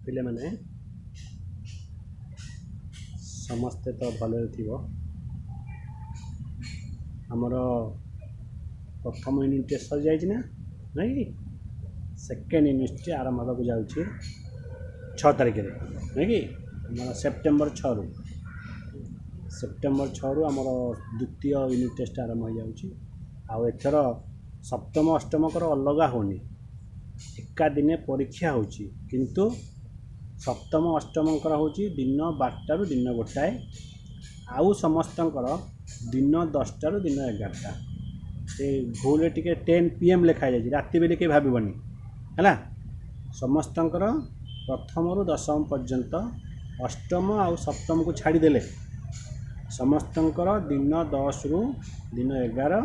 ପିଲାମାନେ, ସମସ୍ତେ ତ ଭଲରେ ଥିବ। ଆମର ପ୍ରଥମ ୟୁନିଟ୍ ଟେଷ୍ଟ ସରିଯାଇଛି ନା ନାଇଁ କି? ସେକେଣ୍ଡ ୟୁନିଟ୍ ଆରମ୍ଭ ହେବାକୁ ଯାଉଛି 6 ତାରିଖରେ, ନାଇଁ କି? ଆମର ସେପ୍ଟେମ୍ବର 6ରୁ, ସେପ୍ଟେମ୍ବର 6ରୁ ଆମର ଦ୍ୱିତୀୟ ୟୁନିଟ୍ ଟେଷ୍ଟ ଆରମ୍ଭ ହୋଇଯାଉଛି। ଆଉ ଏଥର ସପ୍ତମ ଅଷ୍ଟମଙ୍କର ଅଲଗା ହେଉନି, ଏକା ଦିନେ ପରୀକ୍ଷା ହେଉଛି। କିନ୍ତୁ ସପ୍ତମ ଅଷ୍ଟମଙ୍କର ହେଉଛି ଦିନ 12ଟାରୁ ଦିନ 1, ଆଉ ସମସ୍ତଙ୍କର ଦିନ 10ଟାରୁ ଦିନ 11ଟା। ସେ ଭୁଲରେ ଟିକେ 10 PM ଲେଖା ହେଇଯାଇଛି, ରାତି ବୋଲି କେହି ଭାବିବନି, ହେଲା? ସମସ୍ତଙ୍କର ପ୍ରଥମରୁ ଦଶମ ପର୍ଯ୍ୟନ୍ତ, ଅଷ୍ଟମ ଆଉ ସପ୍ତମକୁ ଛାଡ଼ିଦେଲେ ସମସ୍ତଙ୍କର ଦିନ 10ରୁ ଦିନ 11,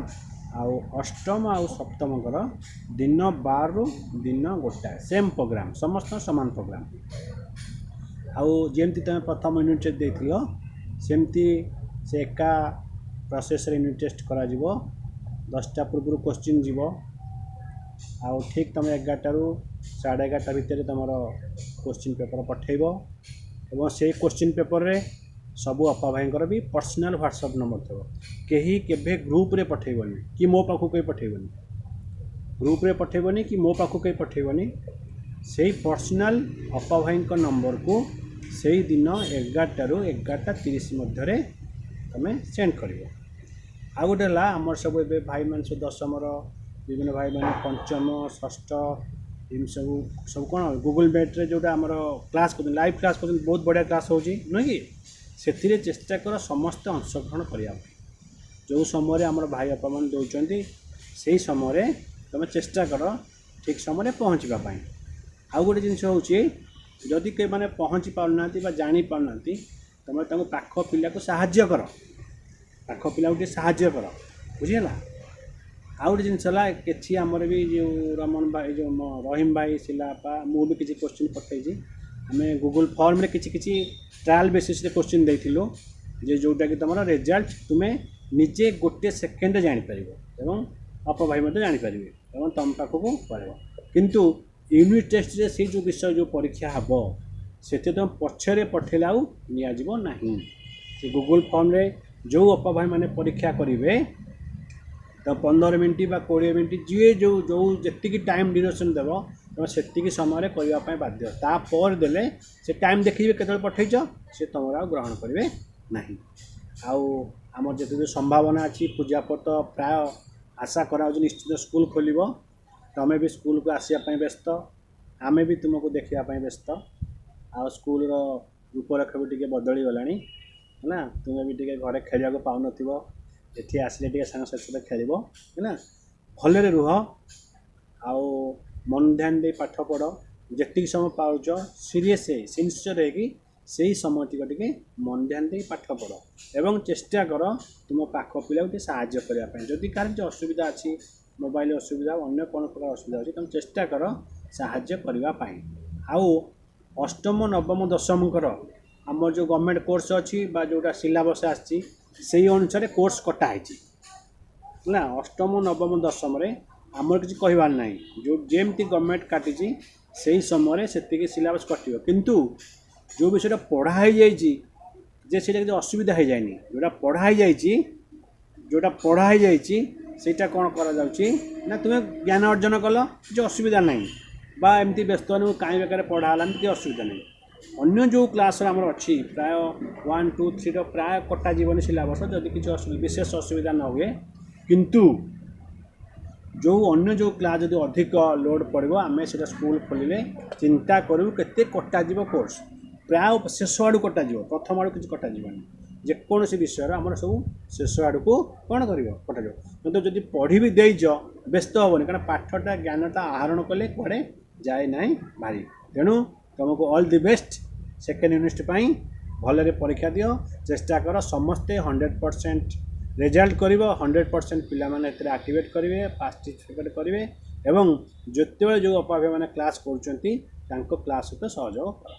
ଆଉ ଅଷ୍ଟମ ଆଉ ସପ୍ତମଙ୍କର ଦିନ 12ରୁ ଦିନ 1। ସେମ୍ ପ୍ରୋଗ୍ରାମ୍, ସମସ୍ତଙ୍କ ସମାନ ପ୍ରୋଗ୍ରାମ୍। ଆଉ ଯେମିତି ତୁମେ ପ୍ରଥମ ୟୁନିଟ୍ ଟେଷ୍ଟ ଦେଇଥିଲ, ସେମିତି ସେ ଏକା ପ୍ରୋସେସ୍ରେ ୟୁନିଟ୍ ଟେଷ୍ଟ କରାଯିବ। 10ଟା ପୂର୍ବରୁ କୋଶ୍ଚିନ୍ ଯିବ, ଆଉ ଠିକ୍ ତୁମେ 11ଟାରୁ 11:30 ଭିତରେ ତୁମର କୋଶ୍ଚିନ୍ ପେପର୍ ପଠାଇବ। ଏବଂ ସେଇ କୋଶ୍ଚିନ୍ ପେପର୍ରେ ସବୁ ଅପା ଭାଇଙ୍କର ବି ପର୍ସନାଲ୍ ହ୍ୱାଟ୍ସଆପ୍ ନମ୍ବର ଥିବ। କେହି କେବେ ଗ୍ରୁପ୍ରେ ପଠାଇବନି କି ମୋ ପାଖକୁ କେହି ପଠାଇବନି, ଗ୍ରୁପ୍ରେ ପଠାଇବନି କି ମୋ ପାଖକୁ କେହି ପଠାଇବନି। ସେଇ ପର୍ସନାଲ୍ ଅପା ଭାଇଙ୍କ ନମ୍ବରକୁ ସେଇ ଦିନ 11ଟାରୁ 11:30 ମଧ୍ୟରେ ତୁମେ ସେଣ୍ଡ କରିବ। ଆଉ ଗୋଟେ ହେଲା, ଆମର ସବୁ ଏବେ ଭାଇମାନେ ସବୁ ଦଶମର ବିଭିନ୍ନ ଭାଇମାନେ ପଞ୍ଚମ, ଷଷ୍ଠ ଏମିତି ସବୁ କ'ଣ ଗୁଗୁଲ୍ ମିଟ୍ରେ ଯେଉଁଟା ଆମର କ୍ଲାସ୍ କରୁଛନ୍ତି, ଲାଇଭ୍ କ୍ଲାସ୍ କରୁଛନ୍ତି, ବହୁତ ବଢ଼ିଆ କ୍ଲାସ୍ ହେଉଛି, ନୁହେଁ କି? ସେଥିରେ ଚେଷ୍ଟା କର ସମସ୍ତେ ଅଂଶଗ୍ରହଣ କରିବା ପାଇଁ। ଯେଉଁ ସମୟରେ ଆମର ଭାଇ ବାପାମାନେ ଦେଉଛନ୍ତି, ସେଇ ସମୟରେ ତୁମେ ଚେଷ୍ଟା କର ଠିକ୍ ସମୟରେ ପହଞ୍ଚିବା ପାଇଁ। ଆଉ ଗୋଟେ ଜିନିଷ ହେଉଛି, ଯଦି କେମାନେ ପହଞ୍ଚି ପାରୁନାହାନ୍ତି ବା ଜାଣିପାରୁନାହାନ୍ତି, ତୁମେ ତାଙ୍କୁ ପାଖ ପିଲାକୁ ସାହାଯ୍ୟ କର, ପାଖ ପିଲାକୁ ଟିକେ ସାହାଯ୍ୟ କର, ବୁଝିହେଲା? ଆଉ ଗୋଟେ ଜିନିଷ ହେଲା, କିଛି ଆମର ବି ଯେଉଁ ରମଣ ଭାଇ, ଯେଉଁ ରହିମ ଭାଇ, ଶିଲା ଆପା, ମୁଁ ବି କିଛି କୋଶ୍ଚିନ୍ ପଠାଇଛି। ଆମେ ଗୁଗୁଲ୍ ଫର୍ମରେ କିଛି କିଛି ଟ୍ରାଏଲ୍ ବେସିସ୍ରେ କୋଶ୍ଚିନ୍ ଦେଇଥିଲୁ, ଯେ ଯେଉଁଟାକି ତୁମର ରେଜଲ୍ଟ ତୁମେ ନିଜେ ଗୋଟେ ସେକେଣ୍ଡରେ ଜାଣିପାରିବ ଏବଂ ଅପା ଭାଇ ମଧ୍ୟ ଜାଣିପାରିବେ ଏବଂ ତୁମ ପାଖକୁ ପଳେଇବ। କିନ୍ତୁ ୟୁନିଟ୍ ଟେଷ୍ଟରେ ସେଇ ଯେଉଁ ବିଷୟ ଯେଉଁ ପରୀକ୍ଷା ହେବ, ସେଥିରେ ତୁମେ ପଛରେ ପଠାଇଲେ ଆଉ ନିଆଯିବ ନାହିଁ। ସେ ଗୁଗୁଲ୍ ଫର୍ମରେ ଯେଉଁ ଅପା ଭାଇମାନେ ପରୀକ୍ଷା କରିବେ, ତ 15 ମିନିଟ୍ ବା 20 ମିନିଟ୍, ଯିଏ ଯେଉଁ ଯେତିକି ଟାଇମ୍ ଡ୍ୟୁରେସନ୍ ଦେବ, ତୁମେ ସେତିକି ସମୟରେ କରିବା ପାଇଁ ବାଧ୍ୟ। ତାପରେ ଦେଲେ ସେ ଟାଇମ୍ ଦେଖିବେ କେତେବେଳେ ପଠେଇଛ, ସେ ତୁମର ଆଉ ଗ୍ରହଣ କରିବେ ନାହିଁ। ଆଉ ଆମର ଯେତିକି ସମ୍ଭାବନା ଅଛି, ପୂଜା ପରେ ତ ପ୍ରାୟ ଆଶା କରାଯାଉଛି ନିଶ୍ଚିତ ସ୍କୁଲ ଖୋଲିବ। ତୁମେ ବି ସ୍କୁଲକୁ ଆସିବା ପାଇଁ ବ୍ୟସ୍ତ, ଆମେ ବି ତୁମକୁ ଦେଖିବା ପାଇଁ ବ୍ୟସ୍ତ। ଆଉ ସ୍କୁଲର ରୂପରେଖ ବି ଟିକେ ବଦଳିଗଲାଣି, ହେଲା? ତୁମେ ବି ଟିକେ ଘରେ ଖେଳିବାକୁ ପାଉନଥିବ, ଏଠି ଆସିଲେ ଟିକେ ସାଙ୍ଗସାଥି ସହିତ ଖେଳିବ, ହେଲା? ଭଲରେ ରୁହ ଆଉ ମନ ଧ୍ୟାନ ଦେଇ ପାଠ ପଢ଼। ଯେତିକି ସମୟ ପାଉଛ, ସିରିୟସ୍ ହେଇ, ସିନସିୟର୍ ହେଇକି ସେଇ ସମୟଟିକ ଟିକେ ମନ ଧ୍ୟାନ ଦେଇ ପାଠ ପଢ଼ ଏବଂ ଚେଷ୍ଟା କର ତୁମ ପାଖ ପିଲାକୁ ଟିକେ ସାହାଯ୍ୟ କରିବା ପାଇଁ। ଯଦି କାହାର କିଛି ଅସୁବିଧା ଅଛି, ମୋବାଇଲ ଅସୁବିଧା, ଅନ୍ୟ କ'ଣ ପ୍ରକାର ଅସୁବିଧା ଅଛି, ତୁମେ ଚେଷ୍ଟା କର ସାହାଯ୍ୟ କରିବା ପାଇଁ। ଆଉ ଅଷ୍ଟମ, ନବମ, ଦଶମଙ୍କର ଆମର ଯେଉଁ ଗଭର୍ଣ୍ଣମେଣ୍ଟ କୋର୍ସ ଅଛି ବା ଯେଉଁଟା ସିଲାବସ୍ ଆସିଛି, ସେଇ ଅନୁସାରେ କୋର୍ସ କଟା ହେଇଛି, ହେଲା? ଅଷ୍ଟମ, ନବମ, ଦଶମରେ ଆମର କିଛି କହିବାର ନାହିଁ। ଯେଉଁ ଯେମିତି ଗଭର୍ଣ୍ଣମେଣ୍ଟ କାଟିଛି, ସେଇ ସମୟରେ ସେତିକି ସିଲାବସ୍ କଟିବ। କିନ୍ତୁ ଯେଉଁ ବିଷୟଟା ପଢ଼ା ହେଇଯାଇଛି ଯେ ସେଇଟା କିଛି ଅସୁବିଧା ହେଇଯାଇନି, ଯେଉଁଟା ପଢ଼ା ହେଇଯାଇଛି ସେଇଟା କ'ଣ କରାଯାଉଛି ନା, ତୁମେ ଜ୍ଞାନ ଅର୍ଜନ କଲ, କିଛି ଅସୁବିଧା ନାହିଁ, ବା ଏମିତି ବ୍ୟସ୍ତ ହେନି କାହିଁ ବେକାରେ ପଢ଼ା ହେଲାନି, କିଛି ଅସୁବିଧା ନାହିଁ। ଅନ୍ୟ ଯେଉଁ କ୍ଲାସ୍ର ଆମର ଅଛି, ପ୍ରାୟ 1, 2, 3ର ପ୍ରାୟ କଟାଯିବନି ସିଲାବସ୍, ଯଦି କିଛି ଅସୁବିଧା, ବିଶେଷ ଅସୁବିଧା ନ ହୁଏ। କିନ୍ତୁ ଯେଉଁ ଅନ୍ୟ ଯେଉଁ କ୍ଲାସ୍ ଯଦି ଅଧିକ ଲୋଡ଼୍ ପଡ଼ିବ, ଆମେ ସେଇଟା ସ୍କୁଲ ଖୋଲିଲେ ଚିନ୍ତା କରିବୁ କେତେ କଟାଯିବ କୋର୍ସ। ପ୍ରାୟ ଶେଷ ଆଡ଼କୁ କଟାଯିବ, ପ୍ରଥମ ଆଡ଼କୁ କିଛି କଟାଯିବନି। ଯେକୌଣସି ବିଷୟର ଆମର ସବୁ ଶେଷ ଆଡ଼କୁ କ'ଣ କରିବ, କଟାଯିବ। କିନ୍ତୁ ଯଦି ପଢ଼ି ବି ଦେଇଛ, ବ୍ୟସ୍ତ ହେବନି, କାରଣ ପାଠଟା, ଜ୍ଞାନଟା ଆହରଣ କଲେ କୁଆଡ଼େ ଯାଏ ନାହିଁ ଭାରି। ତେଣୁ ତୁମକୁ all the best second unit ପାଇଁ। ଭଲରେ ପରୀକ୍ଷା ଦିଅ। ଚେଷ୍ଟା କର ସମସ୍ତେ 100% ରେଜଲ୍ଟ କରିବ। 100% ପିଲାମାନେ ଏଥିରେ ଆକ୍ଟିଭେଟ୍ କରିବେ, ପାର୍ଟିସିପେଟ୍ କରିବେ ଏବଂ ଯେତେବେଳେ ଯେଉଁ ଅପା ଭାଇମାନେ କ୍ଲାସ୍ କରୁଛନ୍ତି, ତାଙ୍କ କ୍ଲାସ୍ ସହିତ ସହଯୋଗ କର।